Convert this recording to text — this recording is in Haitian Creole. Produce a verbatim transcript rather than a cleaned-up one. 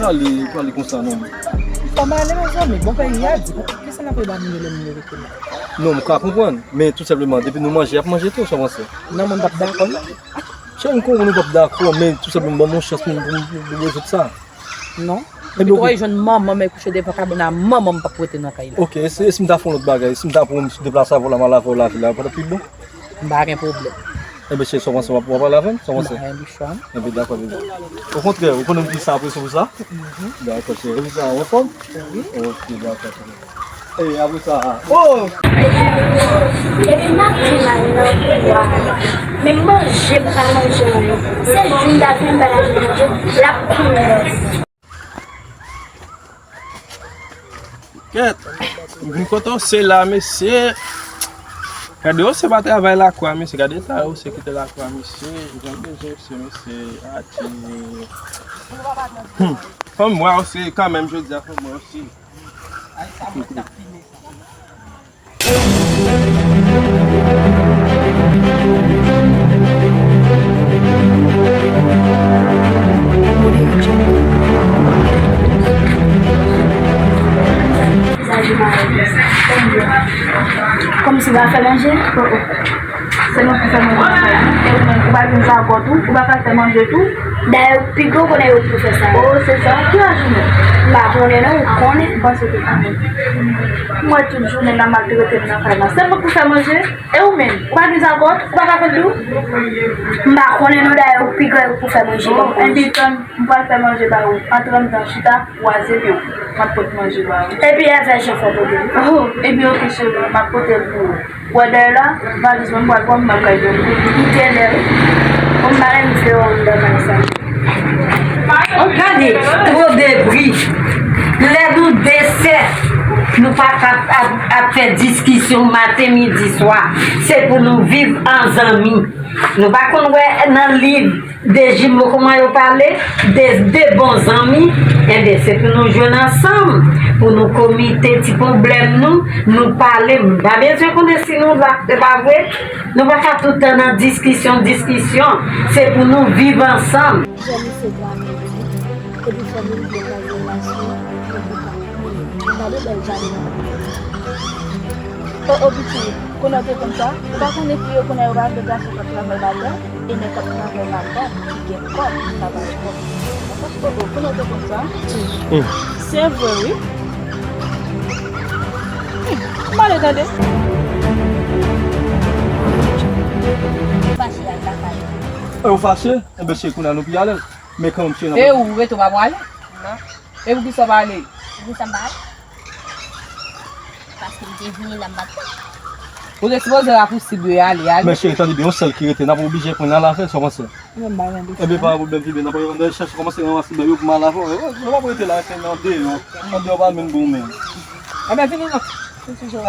Pale, pale konsa non. Fò m ale, mezanmi. Bon, peyi a di, kisa n ap rebat nou lè nou rete la? Non, m ka konprann, men tou senpleman, depi nou manje, y ap manje tou, sa w panse? Non, mwen m p ap dakò, non. Cheri, m konprann ou p ap dakò, men tou senpleman, ban m yon chans pou m, pou m, pou m rezoud sa. Non. Depi w jwenn manman m kouche devan kabann la, manman m p ap rete nan kay la. Ok, e si, e si m ta fè yon lòt bagay, e si m ta pran yon ti deplase avè w la, m al avè w lavil la, pa t ap pi bon? M pa gen pwoblèm. Enben, cheri, sa w panse, w ap, w ap pale avè m? Sa w panse? M pa gen chwa. Enben, dakò, bebe. Okontrè, ou konnen m di sa apresyon pou sa? Dakò, cheri. Epi sa, ou anfòm? Wi. Ok, dakò, cheri. E apre sa, oh! Epi m ap fè mal nan kou a. Men manje, m pa manje anyen. Sèl jou m ta fin pa manje, l ap pran lòs. Kèt, m vin kote w se la, mesye. Gade w se pa travay lakwa, mesye. Gade ta w se kite lakwa, mesye. Jan bezwen se, mesye. Ati. Hmm. Fò m wè w se kanmenm jodi a, fò m wè w se. Kòmsi w pa fè manje? Se nou ki fè manje nan kay la. E ou menm, ou pa vin sa ankò tou? Ou pa ka fè manje tou? Dayè, piga w konnen yo pou fè sa. Oh, se sa. Ki laj ou menm? M pa konnen non, ou konnen. M panse ke konnen. M wè tout jounen nan maltrete m nan kay la. Se mwen pou fè manje? E ou menm? Ou pa vin sa ankò? Ou pa ka fè l tou? M pa konnen non, dayè, piga yo pou fè manje. Oh, bon, enpi tann, m pral fè manje ba ou. Antre anndan, chita. Kwaze pye w, m ap pot manje ba ou. Epi avè jan fò pote. Oh, epi oke cheri, m ap pote l pou ou. Wè dèyè la, valiz mwen m pral pran m al kay Dodo. Li trè lè wi. Bon, m pa renmen vle wè w anndan kay sa. Oh, gade, twò de bri. Lè nou de sè, nou pa ka ap, ap fè diskisyon maten, midi, swa. Se pou nou viv an zanmi. Nou pa konn wè nan liv. De jimo, kòman yo pale? De, de bon zanmi. Enben, se pou nou jwenn ansanm, pou nou komite ti pwoblèm nou, nou pale. M pa bezwen konnen si nou la, se pa vre? Nou pa ka tout tan nan diskisyon, diskisyon. Se pou nou viv ansanm. Jan misye travay, epi fanmi l byen nan relasyon, epi pa. Gade bèl jan li. O, o, pitit, konnen w te konn sa? Ou pa konnen fi yo konnen yo pa vle gason k ap travay ladan, e nèg k ap travay ladan ki gen kòb, ki travay kòb. O, o, konnen w te konn sa? Hmm. Se vre, wi. Hmm. M ale tande. Fache al lakay ou. E ou fache? Enben, se kounye a nou pi alèz. Men kanmenm, se nan. E ou rete, ou pa prale? Non. E poukisa w pa ale? Poukisa m pa ale? Paske m te vini la, m pa t konn. Ou te sipoze rapousib yo ale, ale. Men cheri, tande byen, yon sèl ki rete, n ap oblije pran l al avè l, sa w panse? Mwen m pa gen bezwen. Ebyen, pa gen pwoblèm, Fibi, n ap chèche kòmanse ranmase bèl yo pou m al avè w. Nou p ap rete la, se nan deyò. Nan deyò pa menm bon menm. Ebyen, vini non. Vin ti jan.